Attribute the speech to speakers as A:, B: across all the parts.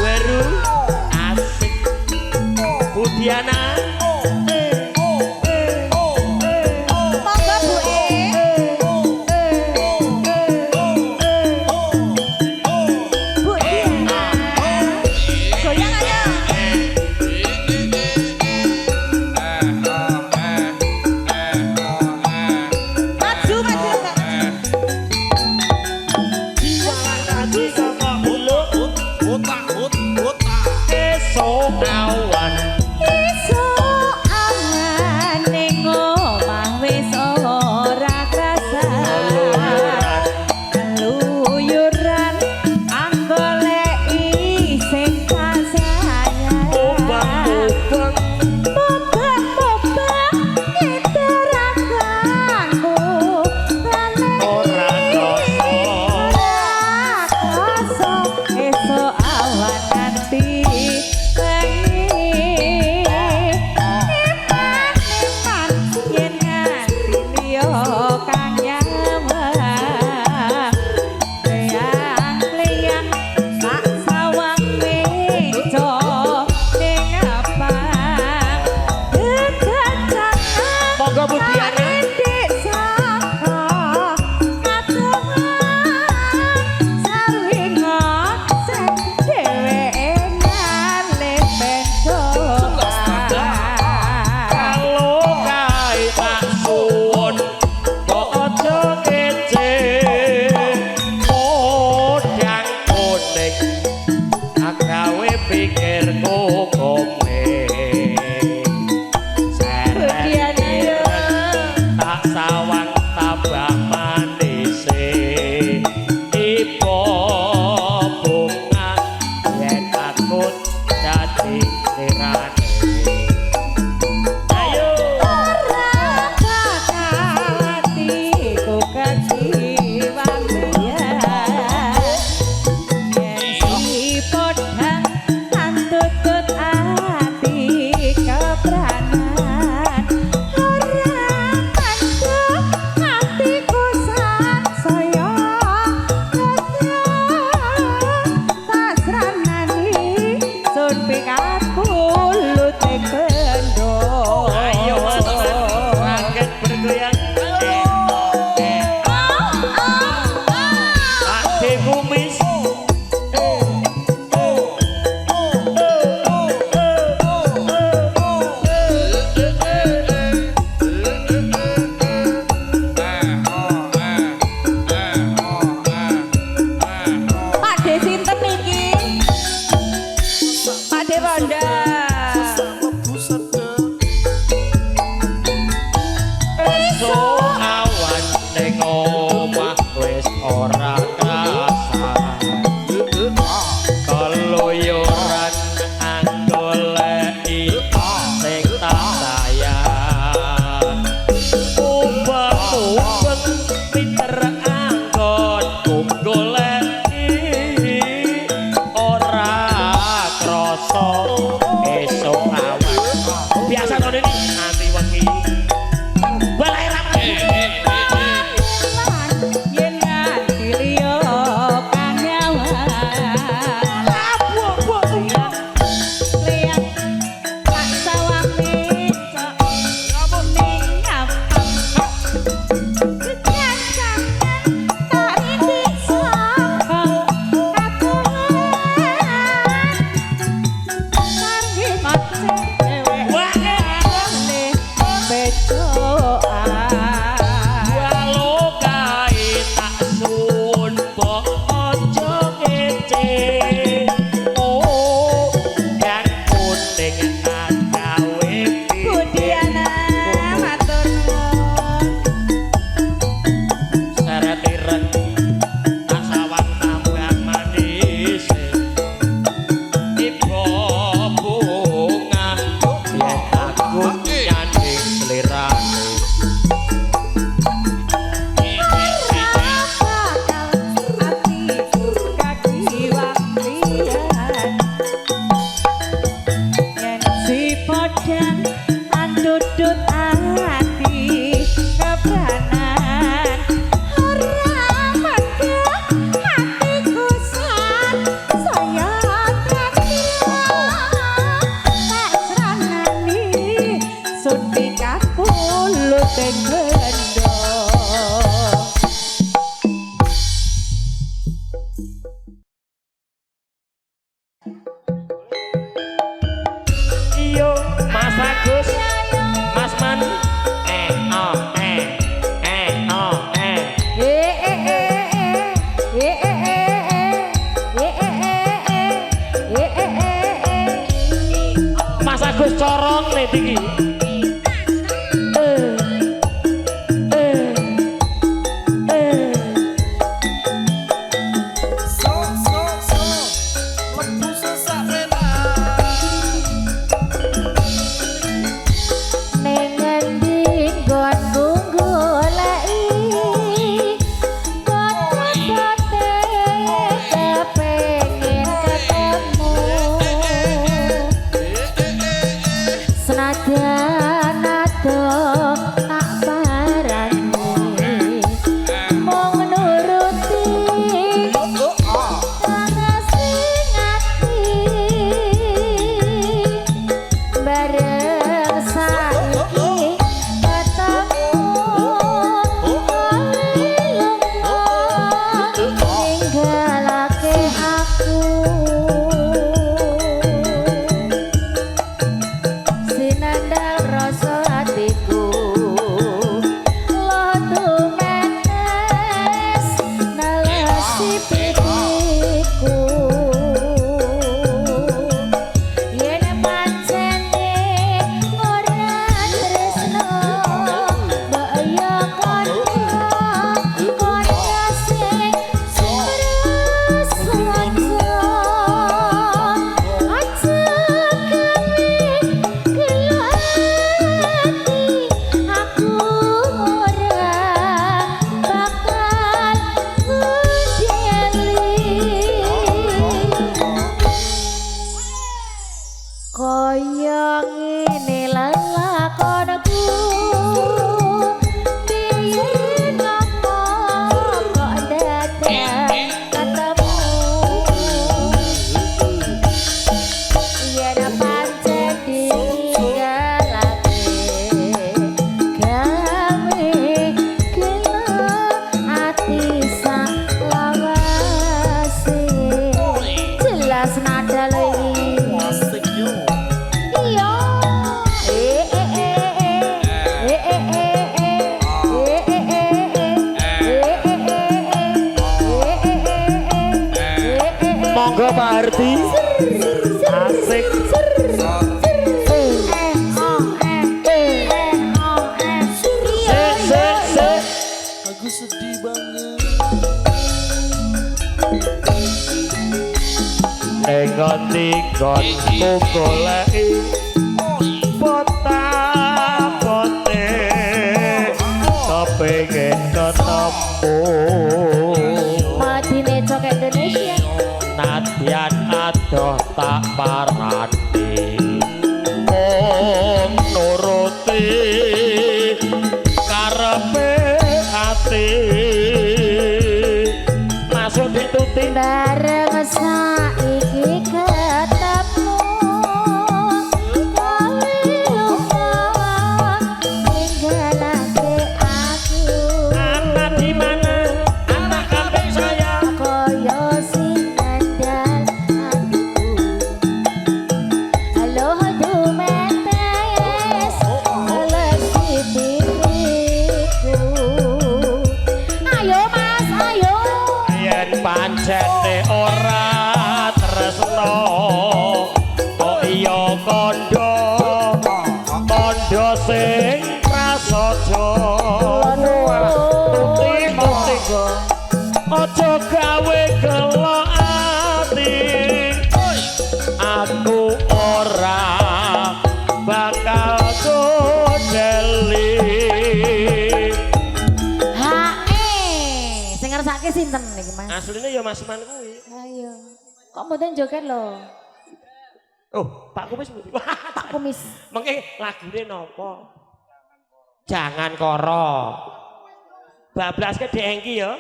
A: Weru asik Budiana.
B: Monggo, Bu E. Bu Diana. Goyang ayo. Maju, maju, Mbak.
A: Tadi sama beluk esok awan.
B: Esuk awan ning omah wis ora krasa. Keluyuran anggoleki sing tak sayang.
A: Obang-obang.
B: Mobang-mobang ngiterakanku.
A: Ora krasa.
B: Ora krasa esuk awan nganti bengi. Eman-eman yen nganti liya kang nyawang. Kleyang-kleyang sak sawang meja ning apang. Gegancangan
A: Monggo, Bu Diana.
B: rindik saka kadohan sarwi ngoceh dheweke ngalih bendokan.
A: Kalau kae tak suwun kok aja kece. Podang kuning agawe pikirku komeng.
B: Bu Diana yo.
A: Tak sawang tambah manise. Tiba bunga yen aku dadi lirane. Ayo.
B: Ora bakal atiku kejiwan yen si podhang antutut ati kepranan. Ora mandek atiku sansaya tasranani sun pikapulut bendo.
A: Ayo, Mas, rakyat bergoyang. Pak De Kumis.
B: Pak De sinten niki? Pak De Wanda.
A: Esuk awan ning omah wis ora krasa. Keluyuran anggoleki sing tak sayang. Ubeng-ubeng pinter anggonku goleki ora krasa esuk awan. Biasa to ini nganti wengi. Balai rapat.
B: Yen nganti liya kang nyawang. Leyang tak sawang meca ning ngapang. Gegancangan tak rindik saka kadohan. Sarwi macet dheweke ngalih becoan.
A: Walau kae tak suwun mbok aja ngece. Oh, kang kuning agawe
B: Bu Diana matur nuwun.
A: Seret ireng tak sawang tambah manis. Tiba bunga yen aku nyanding slirane.
B: Ora bakal atiku kagiwang liyan. Yen si podhang andudut ati kepranan. Ora mandek
C: ninggalake aku. Sinandal rasa atiku lotu menes nalasi pipiku. Yen pancene ora tresno mbok yo kono kono sing prasaja. Aja gawe gelo ati aku ora bakal ngedeli. Kaya ngene lelakonku biyen apa kok dadak ketemu. Yen pancen ditinggalake gawe gelo ati saklawase. Jelas nada lho iki.
D: Asik yo.
C: Iya. Eh eh eh eh. Eh eh eh eh. Eh eh eh eh. Eh eh eh eh. Eh eh eh eh. Eh eh eh.
A: Monggo Pak Hardi. Asik.
C: Eh oh eh eh oh eh. Iya
A: Sik sik sik.
D: Aku sedih banget.
A: Ning ngendi nggonku goleki pota-pote kepengin ketemu.
C: Madine Cok Indonesia.
A: Nadyan adoh tak parani mung nuruti karepe ati. Masuk dituti.
C: Bareng saiki ketemu kowe lupa ninggalake aku.
A: Anak di mana anak kambing saya.
C: Kaya sinandal atiku. Halo dumetes ngelesi pipiku. Ayo Mas, ayo.
A: Yen pancene ora tresno kok iya kandha kandha sing prasaja. Tuti tuti aja gawe gelo ati aku ora bakal godeli.
C: Ha eh, sing ngersake sinten niki Mas?
A: Asline ya Mas Man kuwi.
C: Ayo. Kok mboten joget lho?
A: Oh, Pak Kumis pundi?
C: Pak Kumis.
A: Mengke lagune napa? Jangan Koro. Bablaske Dek Engki ya.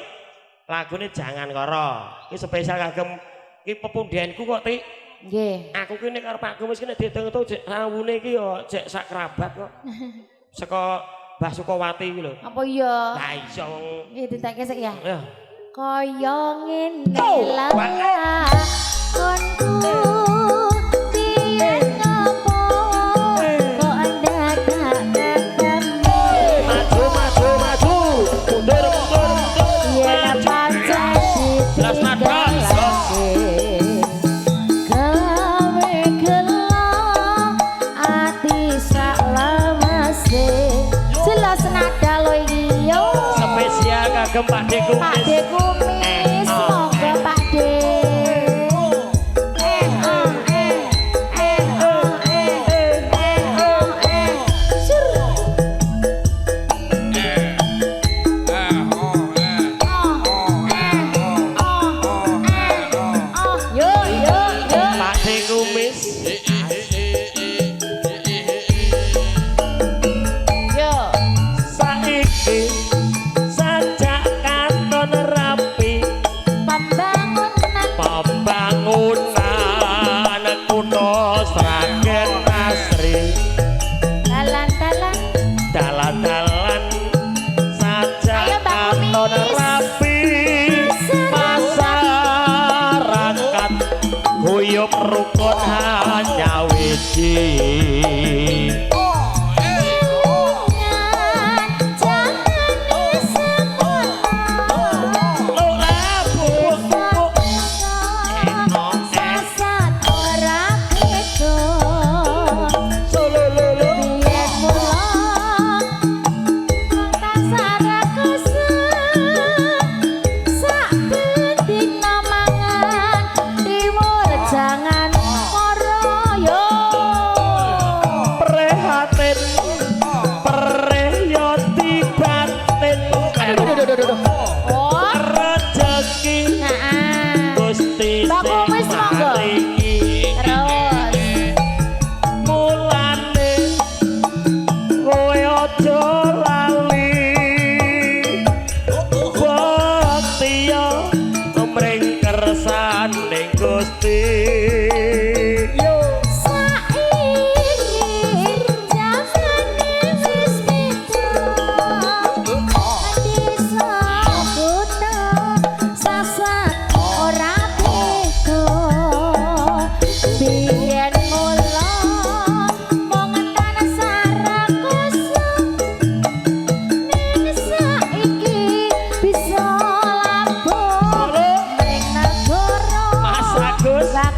A: Lagune Jangan Koro. Iki spesial kagem iki pepundenku kok, Tik.
C: Nggih.
A: Aku ki nek karo Pak Kumis ki nek diitung-itung jek rawune iki ya jek sak kerabat kok. Saka Mbah Sukawati iki lho.
C: Apa iya?
A: Lah iya wong.
C: Nggih ditake sik ya.
A: Ya.
C: Kaya ngene lakonku biyen ngopo kok ndadak ketemu.
A: Maju maju maju. Mundur mundur mundur.
C: Yen pancen
A: Las nada.
C: ditinggalake gawe gelo ati saklawase. Jelas nada lho iki yo.
A: Spesial kagem Pak De Kumis.
C: Pak De Kumis, monggo Pak De. Eh oh eh eh oh eh eh oh eh. Sur.
D: Eh oh eh.
C: Oh eh oh eh oh. Yo yo yo.
A: Pak De Kumis.
D: Eh eh eh eh eh eh eh.
C: Yo.
A: Saiki sajak katon ra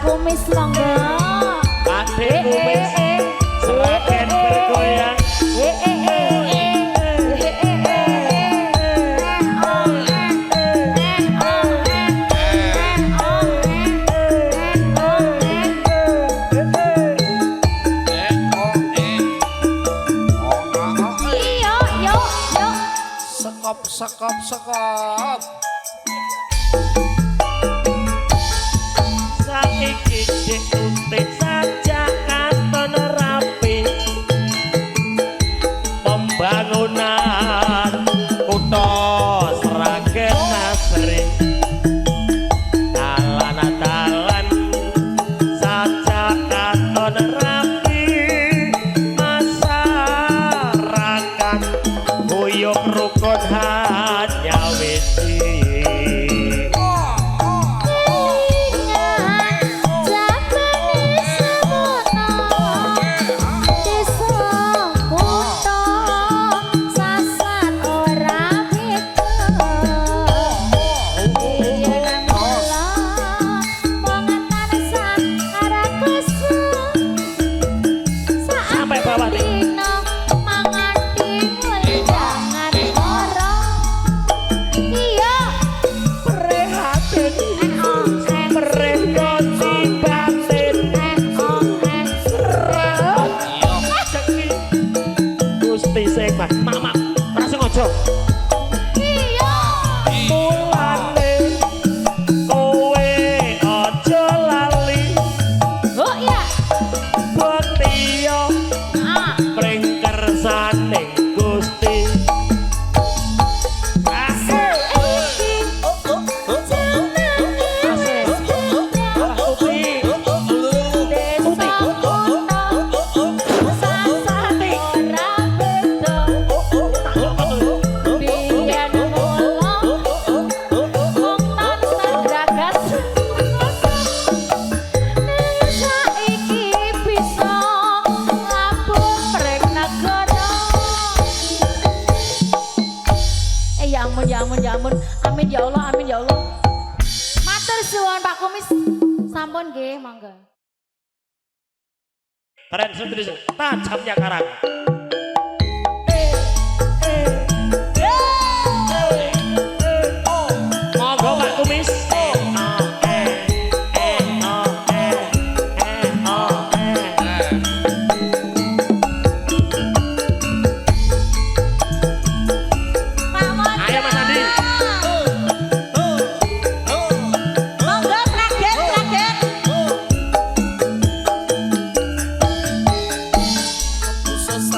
C: Kumis monggo.
A: Pakde Kumis Sragen bergoyang.
C: Iya, yo, yo.
D: Sekop sekop sekop.
A: Saiki dik utik saja katon rapi. Pembangunan kutha Sragen asri. Dalan-dalan saja katon rapi. Masyarakat guyub rukun hanya wiji. Sampai bawah, Dik.
C: Iya.
A: Prihatin prihatin batin rezeki Gusti sing mak mak ora sengaja.
C: Iya.
A: Mulane kowe aja lali
C: Oh ya.
A: bektiya
C: Ah.
A: pring kersane Gusti.
C: Saiki jenenge wis beda. Desa kutha sasat ora beda. Biyen mula wong tansah gragas. Ning saiki bisa ngabung pring negara. Eh ya ampun, ya ampun, ya ampun. Amin ya Allah, amin ya Allah. Matur suwun Pak Kumis. Sampun nggih, monggo.
A: Keren sendiri tajamnya karang. Monggo Pak Kumis.
C: Pak Mon.
A: Ayo, Mas Andi.
B: Monggo Sragen, Sragen.
D: Susah.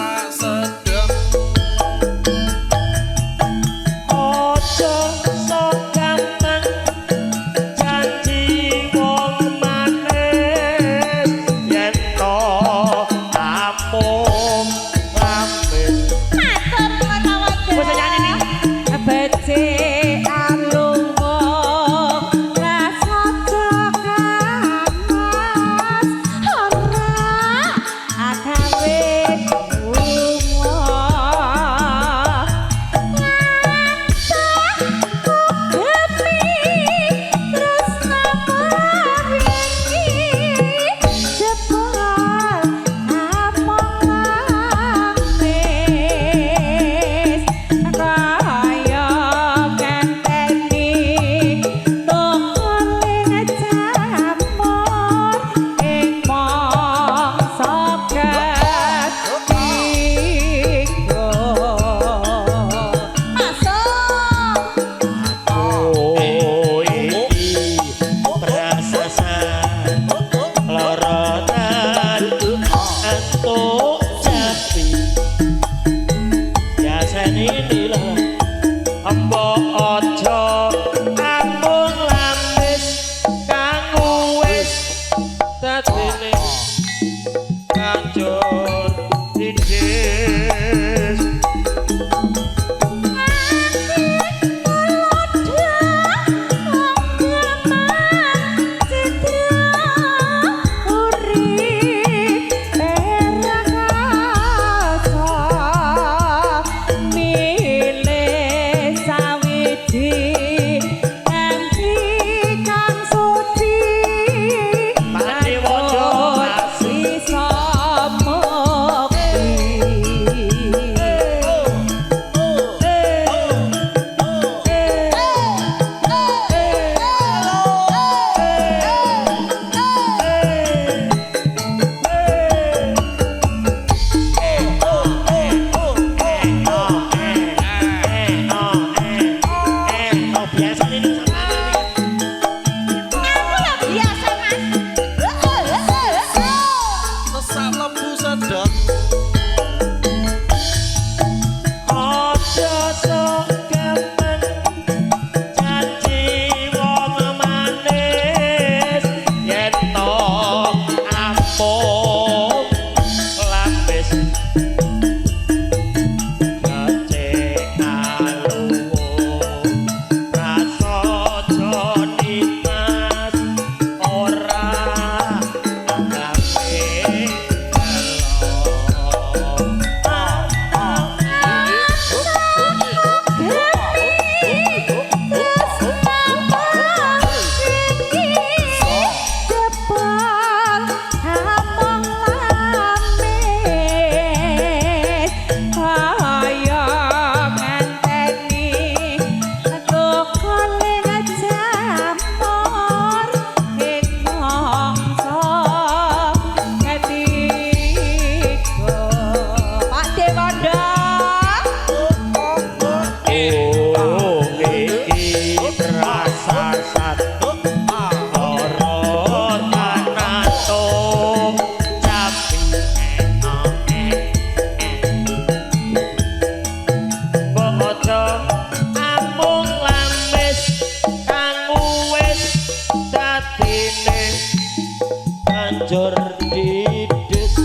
A: Banjur dides.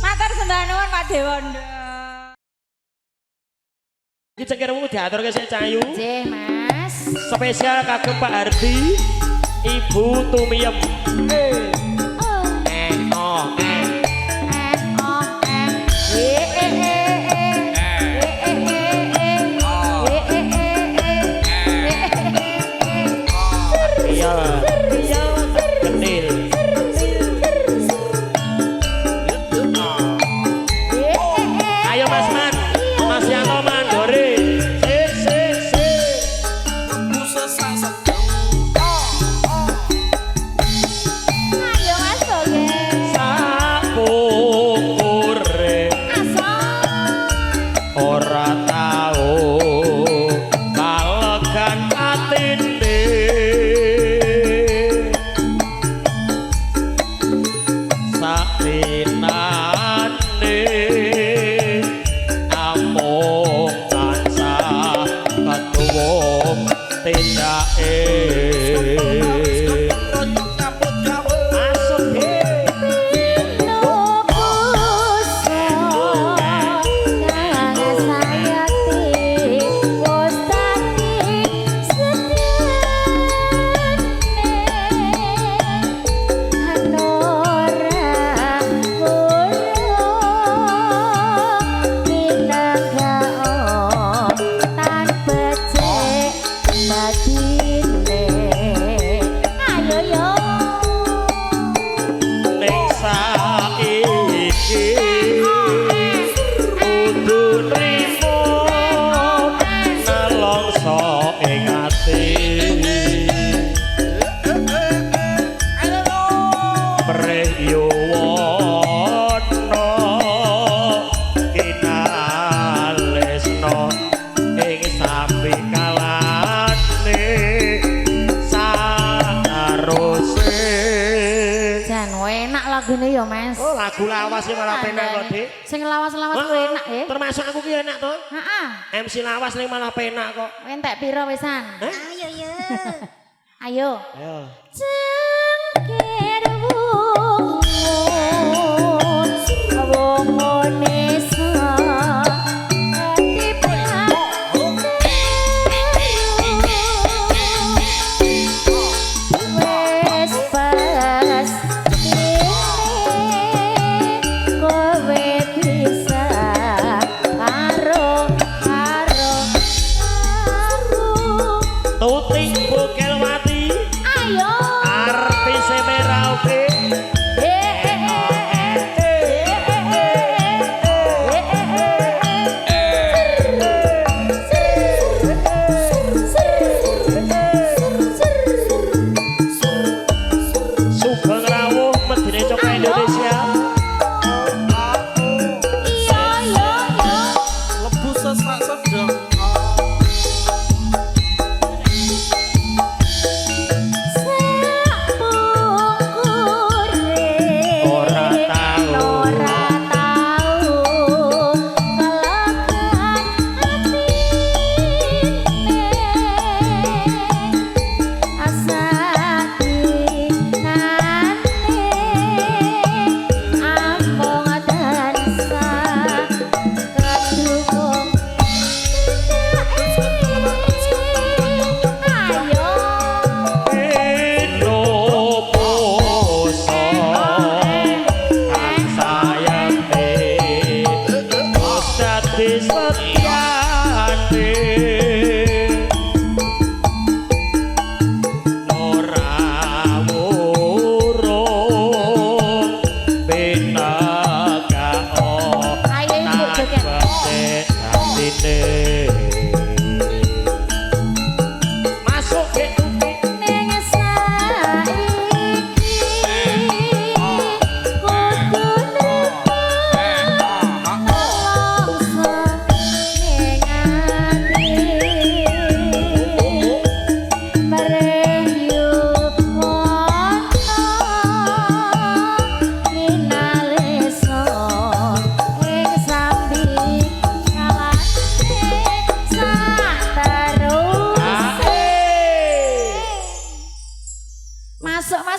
B: Matur sembah nuwun Pak Dewondo.
A: Iki cengkirmu diaturke sik Cayu.
C: Nggih, Mas.
A: Spesial kagem Pak Hardi, Ibu Tumiyem.
C: Oh.
A: Eh, oh, eh.
C: Eh, oh, eh. Eh, eh, eh, eh. Eh, eh, eh, eh. Eh, eh, eh, eh. Eh, eh, eh, eh.
A: Iya. Iya, kenil.
C: Eh, eh, eh.
A: Ayo Mas Man, Mas Yanto Mandore. Sik, sik, sik.
C: Ayo Mas Boge.
A: Sapungkure
C: Asal.
A: ora tau kalegan atine. Satinane amung tansah ketuwung tindake. Masuk he.
C: Ayo yo.
A: Ning saiki kudu nrimo nelongso ing ati. Prih yuwana kinalesna ing sapikalane sataruse.
C: Jan enak lagune ya, Mas.
A: Oh, lagu lawas sih malah penak kok, Dik.
C: Sing lawas-lawas ku enak eh.
A: Termasuk aku ki enak to.
C: Heeh.
A: MC lawas ning malah penak kok.
C: Entek piro wisan?
A: Hah?
C: Ayo yo. Ayo.
A: Ayo.
C: Cengkir wungun wungune wis pas kowe bisa karo karo aku.
A: Tuti Bukelwati.
C: Ayo.
A: Ayo.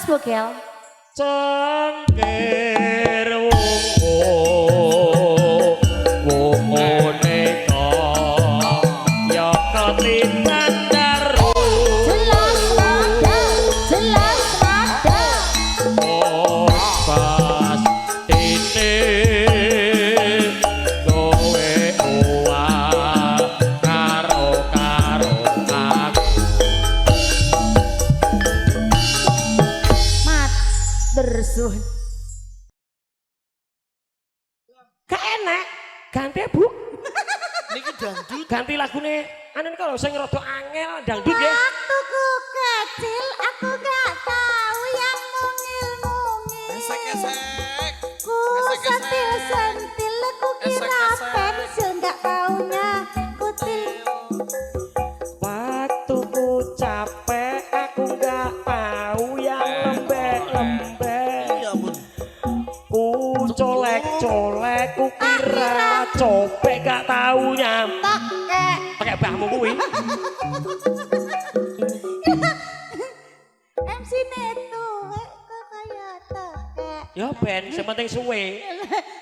C: Bogel.
A: Cengkir wungu wungu neka ya ketitan daru.
C: Jelas nada, jelas nada.
A: Pas tite kowe uwa karo karo aku.
C: Matur suwun.
A: Gak enak, ganti Bu.
D: Niki dangdut.
A: Ganti lagune anu niku lho sing rada angel dangdut ya.
C: Waktu ku kecil aku gak tahu yang mungil-mungil.
D: Esek-esek.
C: Ku sentil-sentil, ku kira
D: Esek-esek.
C: Pensil, gak taunya kutil.
A: Waktu ku capek aku gak tahu yang lembek-lembek.
D: Ya ampun.
A: Ku colek-colek ku kira copek gak taunya
C: Tak kek.
A: Pakai bahmu kuwi.
C: MC netu kok kaya tekek.
A: Ya ben, sing penting suwe.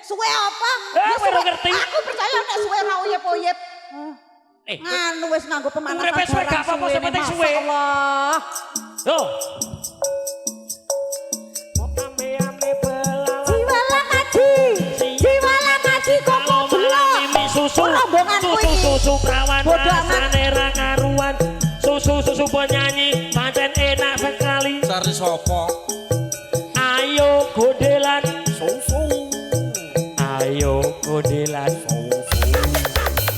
C: Suwe apa?
A: Eh,
C: Ya,
A: kowe ora ngerti.
C: Aku percaya nek suwe ora oyep-oyep.
A: Eh,
C: Nganu wis nganggo pemanasan.
A: Uripe suwe gak apa-apa, sing penting suwe.
C: Allah.
A: Yo. Kok ame-ame belalang.
C: Jiwala ngaji. Jiwala ngaji kok goblok.
A: Mimi susu.
C: Rombonganku
A: Susu
C: iki.
A: Susu prawan
C: Bodoh amat.
A: rasane ra karuan. Susu susu penyanyi pancen enak sekali.
D: Cari sopo?
A: Ayo godelan,
D: Susu.
A: Ayo godelan.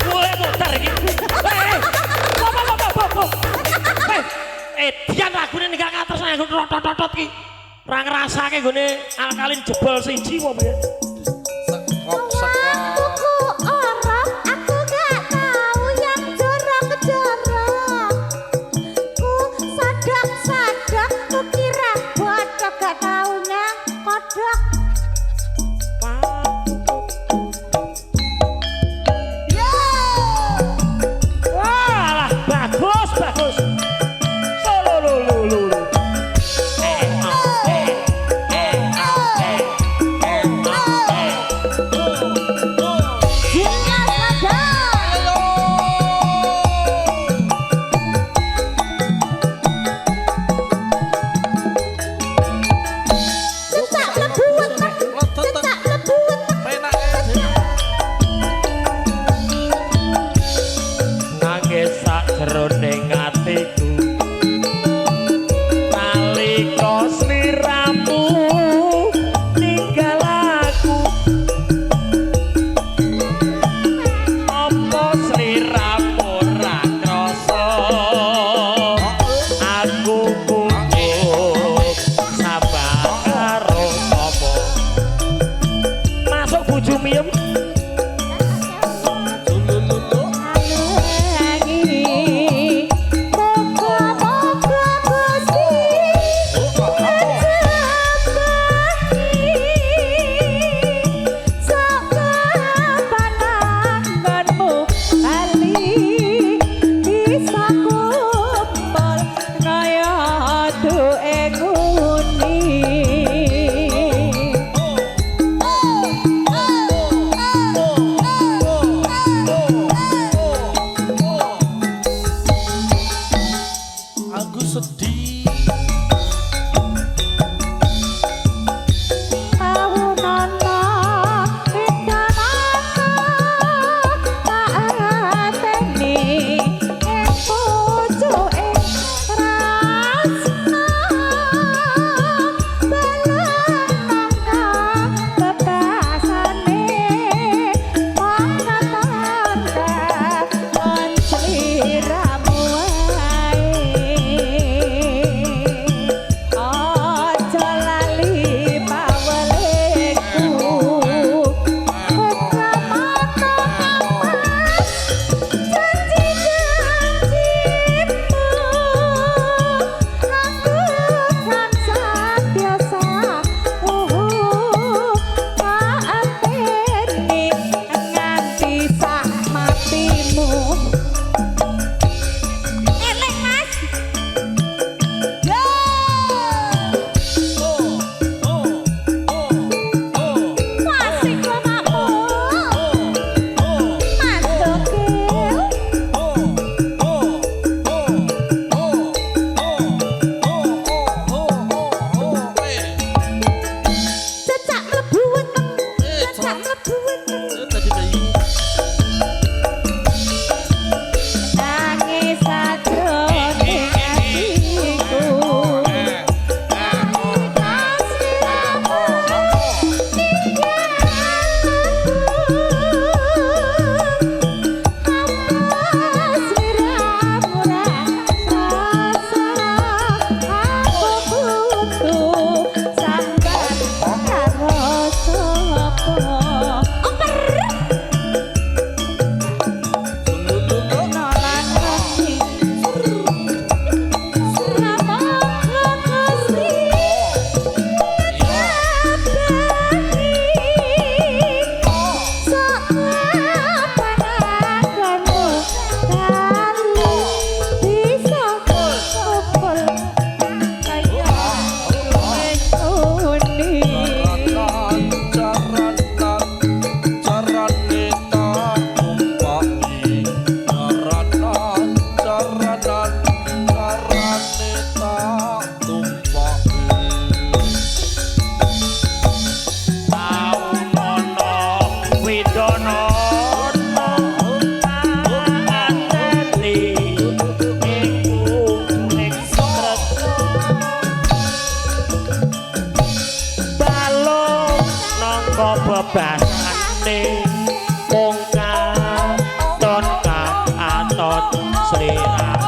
A: Woi, muter iki. Eh, apa apa apa apa. Eh, eh, dian lagune ning gak terus nganggo tot-tot iki. Ora ngrasake nggone alkalin jebol siji apa piye?
D: Sekop sekop.
C: Waktuku orok, aku gak tahu yang jorok-jorok. Ku sadok-sadok, ku kira bodok, gak taunya kodok. Yo!
A: Wah, bagus bagus. Solo lo lo lo lo. Eh, oh, eh, eh, oh, eh, eh, oh, eh.
C: Jelas nada.
D: Ayo.
C: Cecak lebu wetek, cecak lebu wetek.
D: Penake dhewe.
A: Nangis sakjroning atiku nalika sliramu ninggal aku. Apa sliramu ora krasa aku kudu sabar karo apa? Masuk bojo miem.
D: Lulu.
C: Lagi
A: Sliramu.